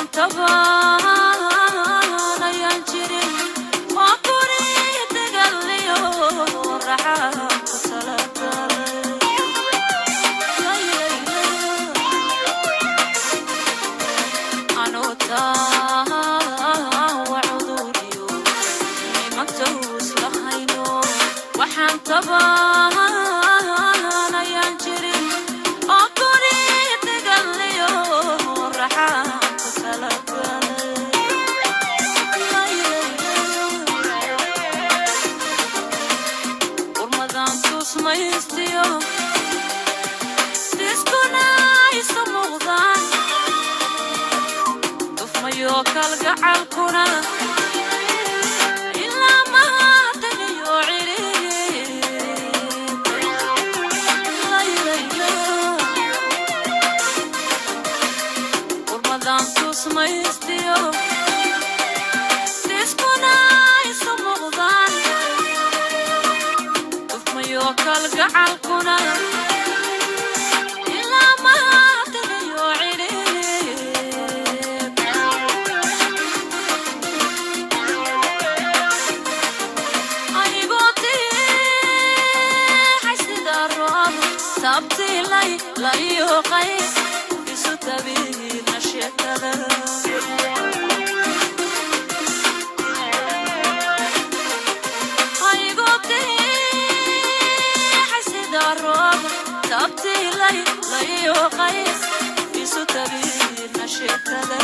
Waxaan tabanayaan jirin oo guri degaliyo raxaan ku talagalay. Anoo taawa cuduriyo nimanta islahayno, waxaan tabanayaan jirin oo guri degaliyo raxaan ku talagalay. Urmadan tusmaystiyo diskuna isu muuqdaan, tufmayo kalgacalkuna ilaa mahadaniyo ciriir. Urmadan tusmaystiyo diskuna isu muuqdaan, tufmayo kalgacalkuna ilaa mahadaniyo ciriir. Anigoo tiixay sida roob taabtilay laiyo qays isu tabiina sheekada. Anigoo tiixay sida roob taabtilay laiyo qays isu tabiina sheekada.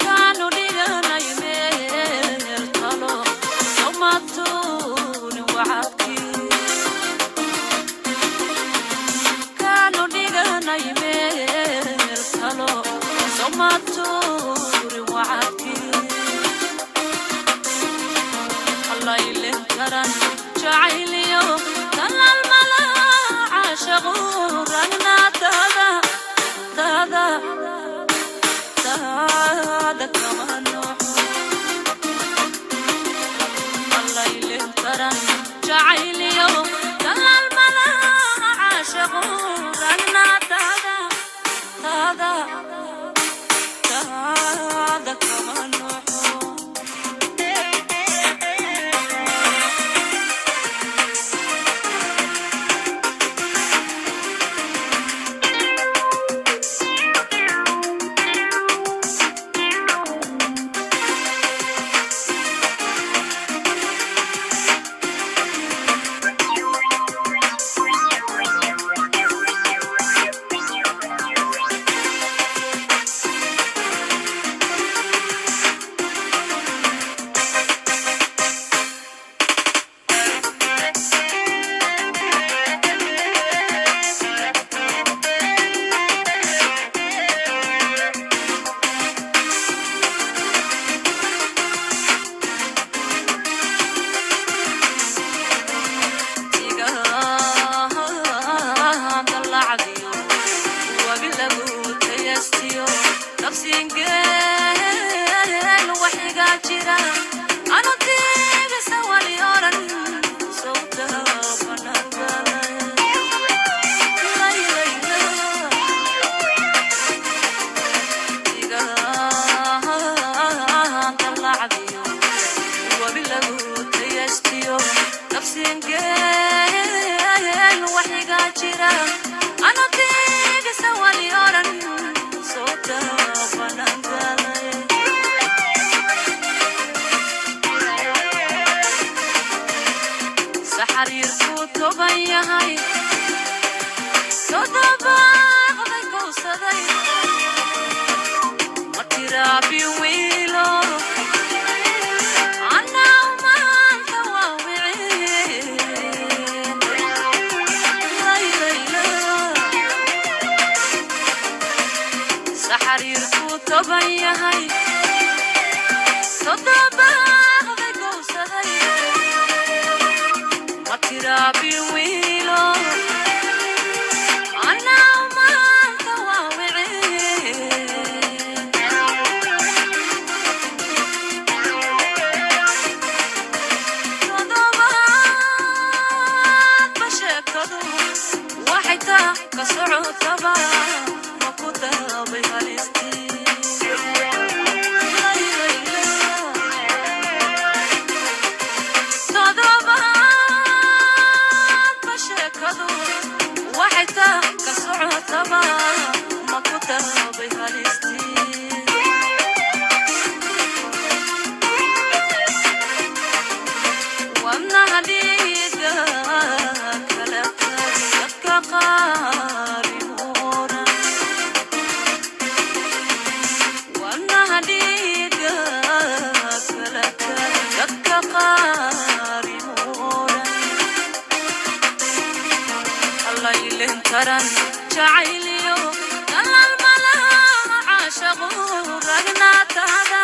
Kaanu dhiganay meel talo sawmatuuni wacadkii, kaanu dhiganay meel talo sawmatuuri wacadkii. Allaylen karan jacayliyo talaalmala caashaqu ragna tada tada tada kama nuuxo. Allaylen karan jacayliyo talaalmala caashaqu ragna tada tada tada kama nuuxo. Saxariirku toban yahay todobaaqday gowsaday matiraabi wiilo anaa maanta waa wicin. Saxariirku toban yahay todobaaqday gowsaday matiraabi wiilo anaa maanta waa wicin. Todobaadba sheekadu waxay taa socotaba ma ku daabay halistii. Todobaadba sheekadu waxay taa ka socotaba ma ku daabay halistii. Wadnaha dhiiga kala tag dadka qaari muran. Wadnaha dhiiga kala tag dadka qaari muran. Allaylin taran jacayliyo dalal malaha caashaqu ragna taada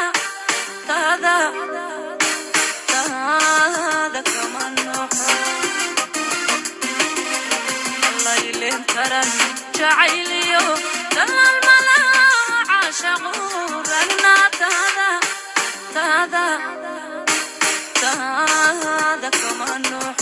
taada taada kama noxo. Allaylin taran jacayliyo dalal malaha caashaqu ragna taada taada taada kama noxo.